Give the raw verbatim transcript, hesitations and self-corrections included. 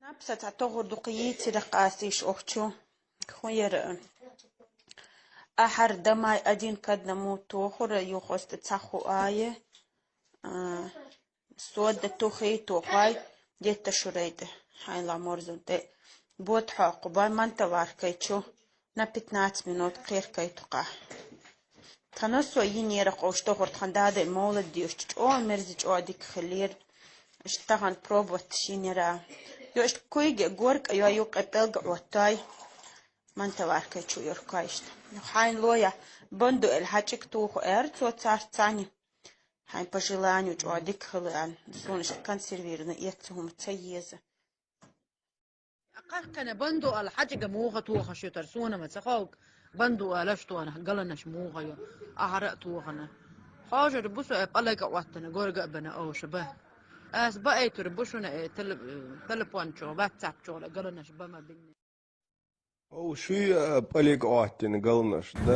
Напса цхьа тохур дукха йийцира къасиш охчу. Хун яра. Ахьар дамай один к одному тохура, юхоста цхьа ху ая. А, Сода тухи тухай, детта шурайда. Хьайла морзун те. Бот хьо, къуба мантаваркай чу. На пятнадцать минут кхеркай тука. Тхана со йинера къош тохур тхан дадай молодежь чӀо мерзи чӀо дик хилир. Иштагъан пробовать шинера. Ё ишт куйге горка ё ю къепелга отай. Мантаваркай чу ёркайшт. Хайн лоя бонду эл хачик туху эр цо царцани. Хайн по желанию чӀо дик хилан. Сунш консервированный ецу хум ца еза. Акъахкана банду ал хачига муха туха шутар суна ма цахалк. Банду алаш туана галанаш муха ё. Ахара тухана. Хожар бусу э палага ваттана горга бана оша ба. Ас ба айтур бушуна э тел-, э, телефон чо, WhatsApp чо ла галанаш ба ма бинне. О, шуй, э, палага ваттина галанаш, да?